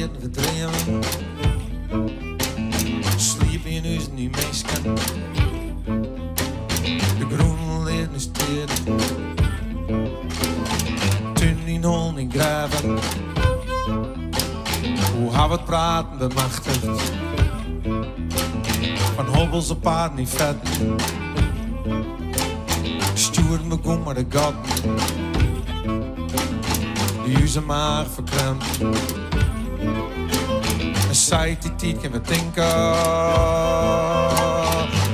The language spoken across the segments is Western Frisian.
learden we dreamen. Sliepe yn ús ny minsken. De grûn learden ús tearen. Tunen yn hollen yn grêven. Hoe ha we it praten bemachtigd? Fan hobbels op paden yn fetten. Stjoeren begûn mei de gatten. Dy ús maach ferkrimpen. En seit dy tiid kin we tinke.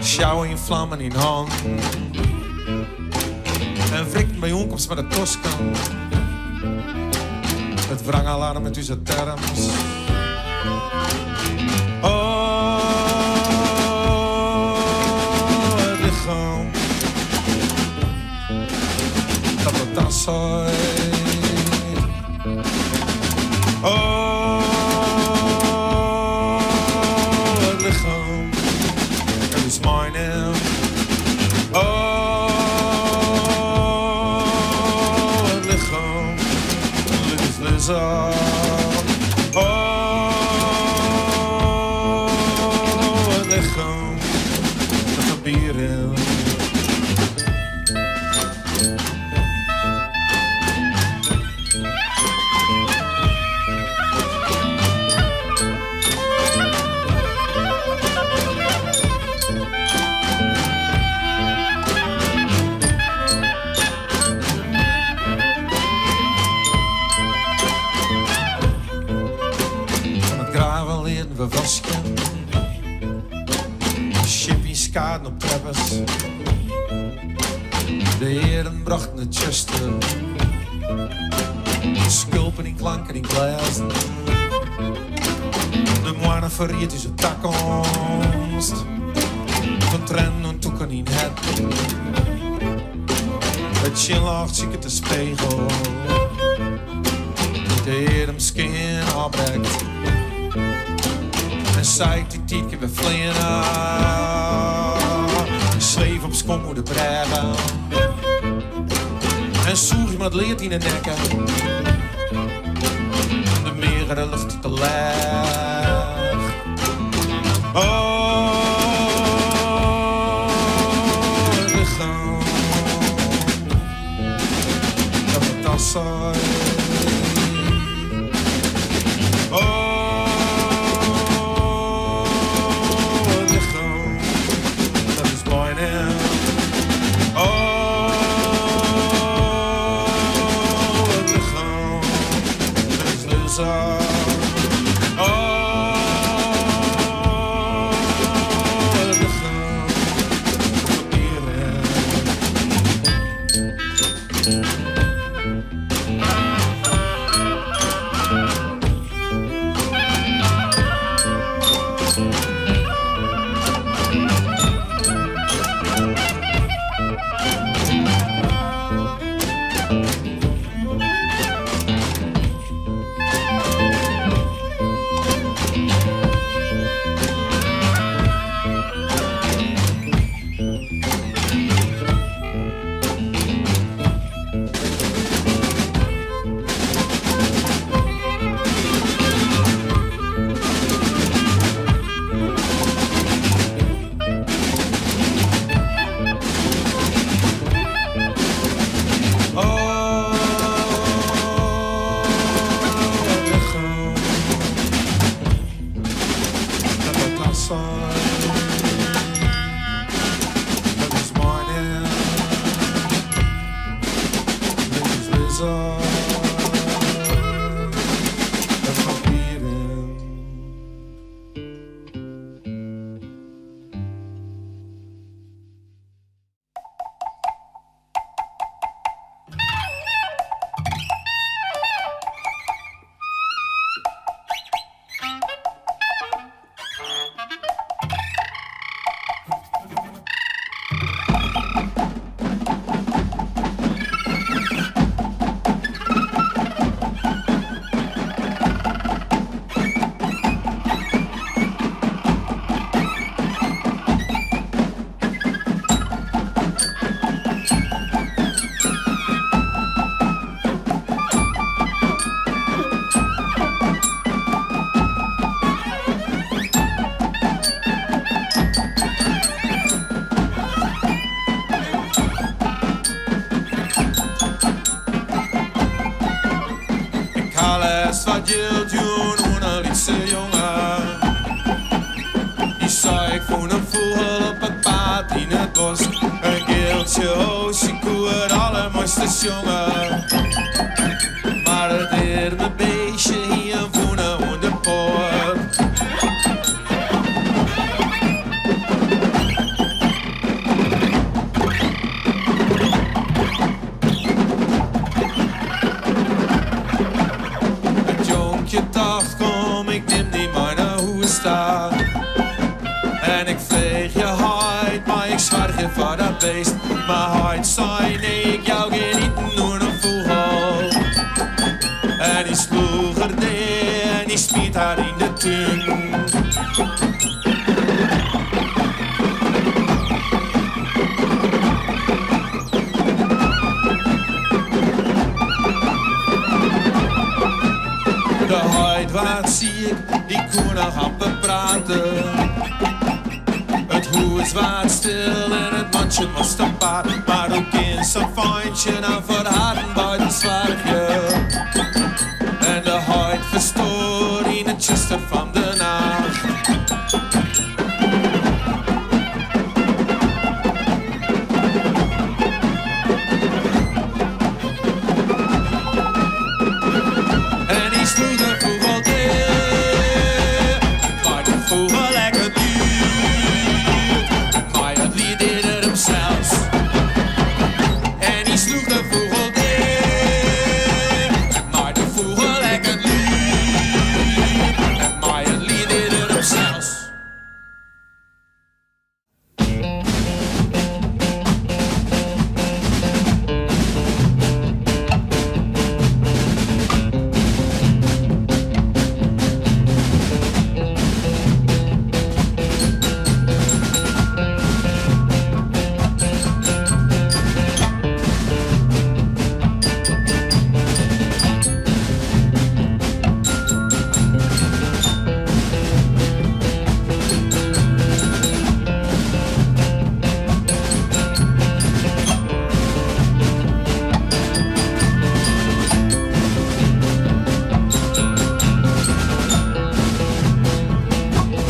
Sjouwe yn flammen yn hannen. En wrikten by oankomst mei de tosken. It wrangalarm út ús terms. Oh, it lichem dat it dan seit. Oh, it lichem dat ús meinimt. Oh, it lichem lit ús lizze. Oh, it lichem dat foarby rint. Fan it graven learden we waskjen. Sjip yn skaden op treppens. De hearen brochten it tsjuster. Skulpen yn klanken yn glêzen. De moanne ferriedt ús de takomst. Fan triennen oant tûken yn herten. It tsjinljocht siket de spegel. Dy't de earm skean ôfbrekt. En seit dy tiid kin we fleane. Sweef op skom oer de brêge. En sûgje mei it lead yn 'e nekke. De meagere lucht út de lech. Oh, it lichem dat it dan seit. Oh, it lichem dat ús meinimt. Oh, it lichem dat ús lizze. Oh, it lichem dat foarby rint. it bosk. In geeltsje, o, sy koe it allermoaiste sjonge. Mar it earme beestje hie in wûne oan de poat. It jonkje tocht, kom, ik nim dy mei nei hûs ta. En ik freegje heit, mei ik soargje foar dat beest? Mar heit sei, nee, ik jou gjin iten oan in fûgel. En hy sloech er dea en hy smiet har yn de tún. De heit waard siik, hy koe noch amper prate. It hûs waard stil en it mantsje moast apart. Mar hoe kin sa'n feintsje nou foar harren beiden soargje? En de heit ferstoar yn it tsjuster fan de nacht. En hy sloech de fûgel dea. Mei de fûgel ek it liet. Mei it liet deade er himsels. En hy sloech de fûgel dea. Mei de fûgel ek it liet. Mei it liet deade er himsels.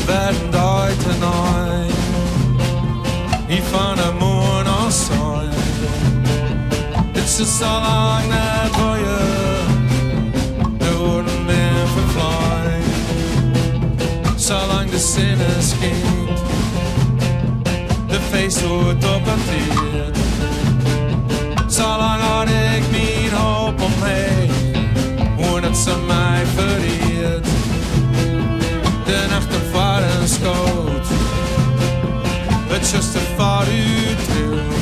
Wer in dei tenei, hie fan 'e moarn al sein. It sil sa lang net duorje, de oeren binne ferflein. Salang't de sinne skynt, de feesthoed op 'e tiid. Salang hâld ik myn hoop omheech, oant se my ferriedt. De nacht derfoar skoot, it tsjuster foarút triuwt.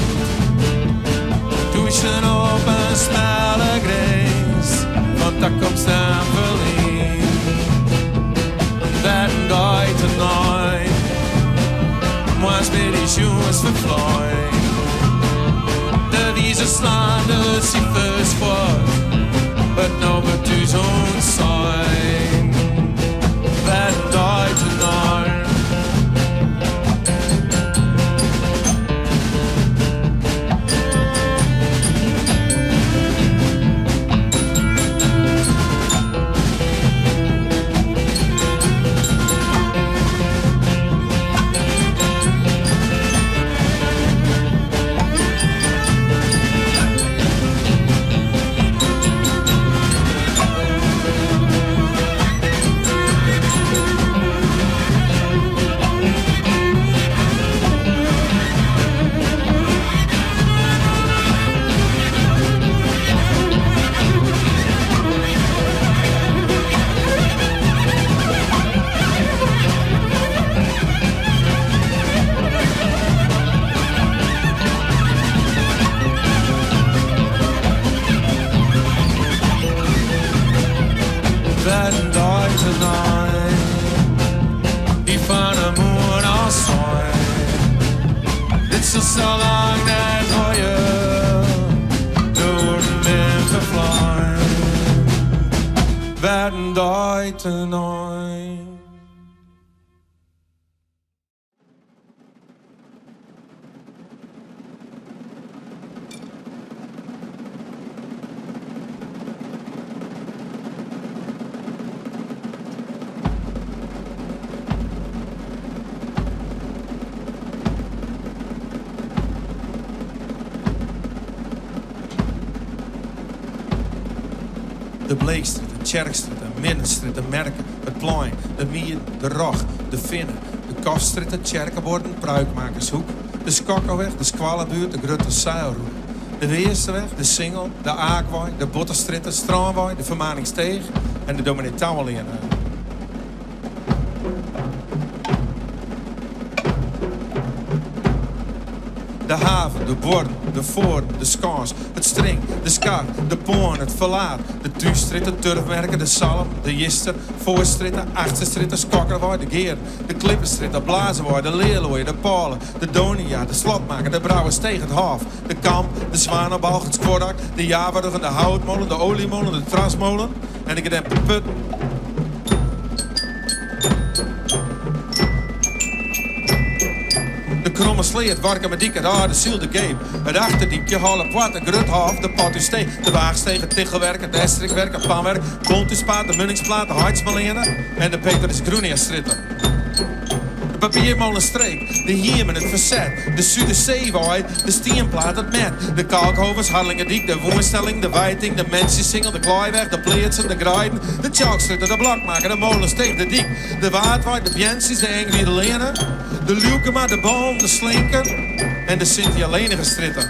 Dûsen op in smelle grins fan takomst en ferline. Wer in dei tenei, moarns middeis jûns ferflein. De wizers slaan de sifers fuort, it no wurdt ús ûntsein. Wer in dei tenei. Wer in dei tenei, hie fan 'e moarn al sein. Dit sil sa lang net duorje, de oeren binne ferflein. Wer in dei tenei. De Bleekstrjitte, de Tsjerkstrjitte, de Middenstrjitte, de Merke, it Plein, de Mieden, de Roch, de Finne, de Kofstrjitte, Tsjerkebuorren, Pruikmakershoek, de Skokkoweg, de Skoallebuert, de Grutte Seilroede, de Weersterweg, de Singel, de Aakwei, de Botterstrjitte, Strânwei, de Fermaningsteech en de Dominee Touwenleane. De haven, de buorren, de foaren, de skâns, it string, de skar, de poan, it ferlaat, de Thússtrjitte, Turfmerke, de Salm, de Jister, Foarstrjitte, Achterstrjitte, Skokkerwei, de Gearen, de Klipperstrjitte, Blazerwei, de Learloai, de Pôle, de Donia, de Slotmaker, de Brouwersteech, it Hôf, de Kamp, de Swanebalch, it Skuordak, de Javaruggen, de Houtmolen, de Oliemolen, de Trasmolen en de Gedempte Putten. De Kromme Sleat, Warkumerdyk, it âlde Syl, de Geep, it Achterdykje, Hâlepoarte, Gruthôf, de Potússteech, de Waachsteech, it Tichelwerk, it Estrikwerk, it Panwerk, Bontúspaad, de Munningsplaat, de Haitsmaleane en de Petrus Groeniastrjitte. De Papiermolenstreek, de Hiemen, it Ferset, de Suderseewei, de Stienplaat, it Met, de Kalkhovens, Harlingerdyk, de Woenstelling, de Wijting, de Mensjesingel, de Klaaiweg, de Pleatsen, de Greiden, de Tsjalkstrjitte, de Blokmaker, de Molensteech, de Dyk, de Waadwei, de Beantsjes, de Engwierderleane, de Liuwkema, de Boom, de Slinken en de Sint-Jelenigerstrjitte.